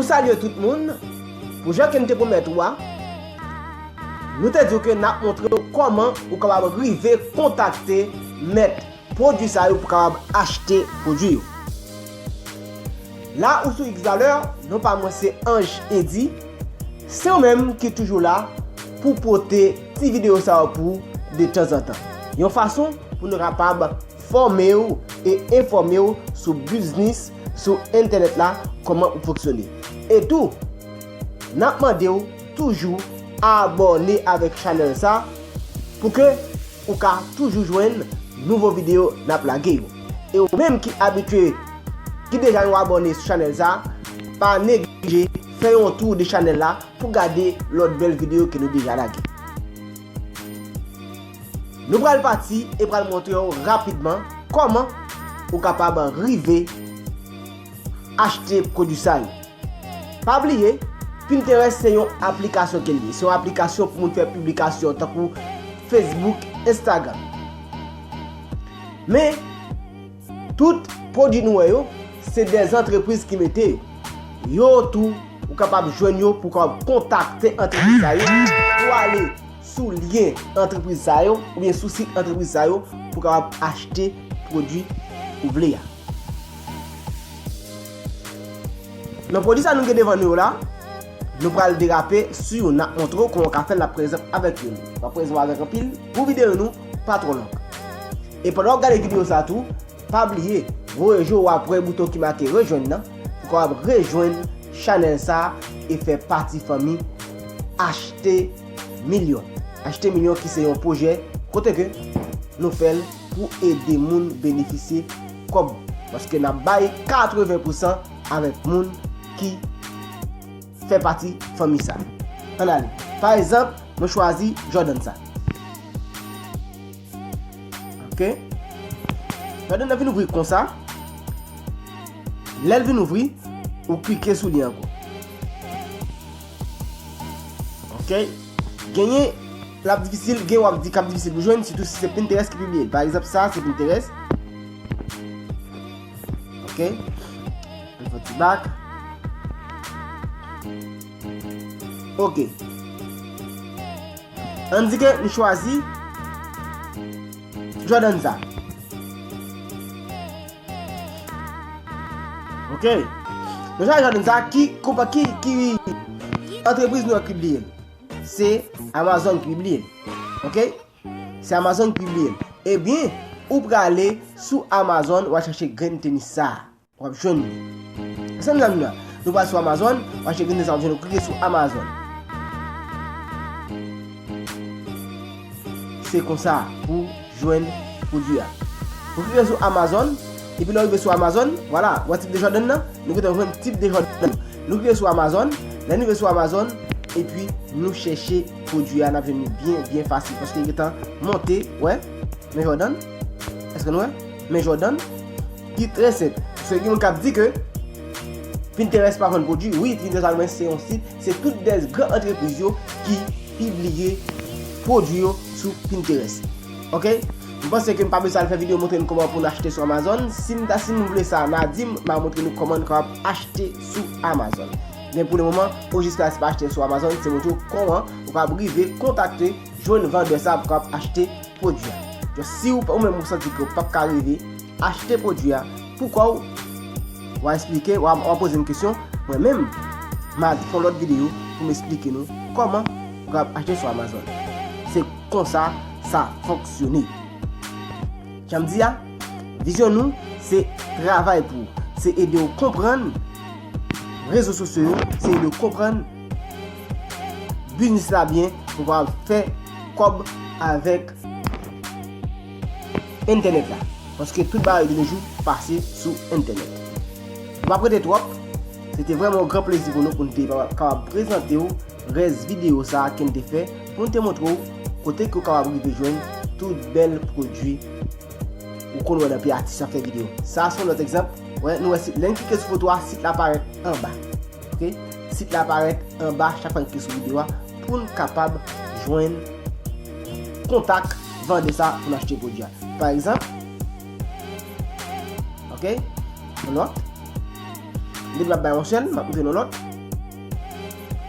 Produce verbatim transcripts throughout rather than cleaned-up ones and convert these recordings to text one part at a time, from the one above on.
Nou salye tout moun. Pou jan ke n te pwomèt ou a, nou te di w ke n ap montre w kòman ou kapab rive kontakte mèt pwodui sa yo pou kapab achte pwodui yo. La ou sou X Valeur, non pa mwen se Ange Eddy. Se ou menm ki toujou la pou pote ti videyo sa yo pou ou de tanzantan. Yon fason pou nou kapab fòme w e enfòme w sou biznis, sou entènèt la, kòman ou fonksyone. E tou, n ap mande w toujou abòne avèk chanèl sa pou ke ou ka toujou jwenn nouvo videyo n ap lage yo. E ou menm ki abitye, ki deja yon abòne sou chanèl sa, pa neglije fè yon tou de chanèl la pou gade lòt bèl videyo ke nou deja lage. Nou pral pati e pral montre w rapidman kòman ou kapab rive achte pwodui sa yo. Pa bliye, Pinterest se yon aplikasyon ke l ye. Se yon aplikasyon pou moun fè piblikasyon tankou Facebook, Instagram. Men, tout pwodui nou wè yo, se de antrepriz ki mete yo. Yo tou, ou kapab jwenn yo pou w kontakte antrepriz sa yo, pou ale sou lyen antrepriz sa yo, oubyen sou sit antrepriz sa yo, pou w kapab achte pwodui ou vle a. Nan pwodui sa nou gen devan nou yo la, nou pral derape sou youn, n ap montre w kòman w ka fè l, n ap prezan avèk youn. W ap prezan avèk anpil pou videyo nou pa twò long. E pandan w ap gade videyo sa tou, pa bliye voye je w ap wè bouton ki make rejwenn nan, pou w kapab rejwenn chanèl sa e fè pati fanmi Achte Milyon. Achte Milyon ki se yon pwojè kote ke nou fè l pou ede moun benefisye kòb. Paske n ap bay katreven pousan avèk moun ki fè pati fanmi sa. Ann ale. Pa egzanp, mwen chwazi Jordan sa. Ok. Jordan nan vin ouvri konsa. Lè l vin ouvri, ou klike sou li ankò. Ok. Genyen, l ap difisil, gen w ap di k ap difisil pou jwenn, sitou si se Pinterest ki pibliye l. Pa egzanp, sa se Pinterest. Ok. Ann fè ti bak. Ok. Ann di ke nou chwazi Jordan sa. Ok. Nou chwazi Jordan sa, ki konpa-, ki, ki antrepriz nou an ki pibliye l? Se Amazon ki pibliye l. Ok. Se Amazon ki pibliye l. Ebyen, ou prale sou Amazon, w a chèche grenn tenis sa. W ap jwenn li. Sa n ap di la? Nou pral sou Amazon, w a chèche grenn tenis sa, w ap jwenn, ou klike sou Amazon. Se konsa pou jwenn pwodui a. Ou klike sou Amazon, epi lè w rive sou Amazon, vwala, w wè tip de Jordan nan, nou gentan jwenn tip de Jordan nan. Nou klike sou Amazon, lè nou rive sou Amazon, epi nou chèche pwodui a, n ap jwenn li byen, byen fasil, paske li gentan monte, wè. Men Jordan, èske nou wè? Men Jordan, ki trè senp. Paske gen moun k ap di ke Pinterest pa vann pwodui. Wi, Pinterest pa vann, men se yon sit, se tout de gran antrepriz yo ki pibliye pwodui yo sou Pinterest. Ok? M panse ke m pa bezwen al fè videyo montre nou kòman pou n achte sou Amazon. Si m ta, si nou vle sa, n a di m, m a montre nou kòman n kapab achte sou Amazon. Men pou le moman, objektif la, se pa achte sou Amazon, se montre w kòman ou kapab rive kontakte, jwenn vandè sa pou kapab achte pwodui a. Donk, si w, ou menm ou santi ke w p ap ka rive achte pwodui a, poukwa w, w a eksplike, w a, w a poze m kesyon, mwen menm, m a fè yon lòt videyo pou m eksplike nou kòman ou kapab achte sou Amazon. Se konsa sa fonksyone. Jan m di a, vizyon nou, se travay pou ou, se ede w konprann rezo sosyo yo, se ede w konprann biznis la byen, pou w kapab fè kòb avèk entènèt la. Paske tout bagay de nos jours pase sou entènèt. M p ap rete twòp. Se te vrèman yon gran plezi pou nou pou n te kapab prezante w rès videyo sa a ke n te fè, pou n te montre w kote ke w kapab rive jwenn tout bèl pwodui ou konn wè nan peyi atis yo ap fè videyo. Sa a se yon lòt egzanp. Wè, nou wè sit, lè n klike sou foto a, sit la parèt anba. Ok? Sit la parèt anba chak fwa n klike sou videyo a pou n kapab jwenn kontak vandè sa pou n achte pwodui a. Pa egzanp, ok, yon lòt. Depi m ap bay yon sèl, m ap montre yon lòt.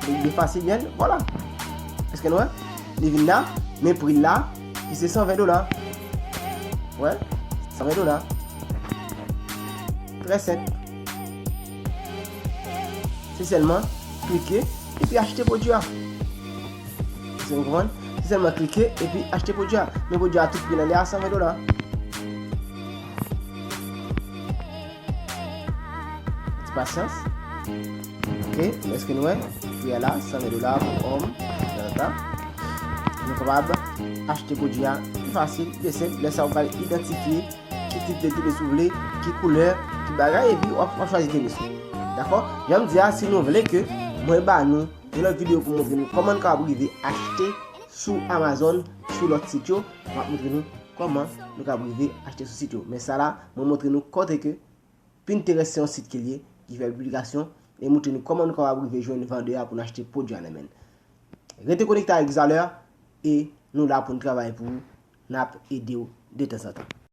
Li byen fasil, byen, vwala. Èske nou wè? Li vin la, men pri l la, ki se san ven dola. Wè, san ven dola. Trè senp. Se sèlman klike epi achte pwodui a. Èske nou konprann? Se sèlman klike epi achte pwodui a. Men pwodui a tou pri l anlè a san ven dola. Ti pasyans. Ok, èske nou wè? Pri a la, san ven dola pou òm, tata. Nou kapab achte pwodui a pi fasil, pi senp. Lè sa, ou pral idantifye ki tip de tenis ou vle, ki koulè, ki bagay, epi w ap, w ap chwazi tenis ou. Dakò? Jan m di a, si nou vle ke mwen ba nou yon lòt videyo pou montre nou kòman nou kapab rive achte sou Amazon, sou lòt sit yo, m ap montre nou kòman nou kapab rive achte sou sit yo. Men sa la, mwen montre nou kote ke Pinterest se yon sit ke l ye, ki fè piblikasyon, e montre nou kòman nou kapab rive jwenn vandè a pou n achte pwodui a nan men l. Rete konekte avèk Zalè, e nou la pou n travay pou w, n ap ede w detanzantan.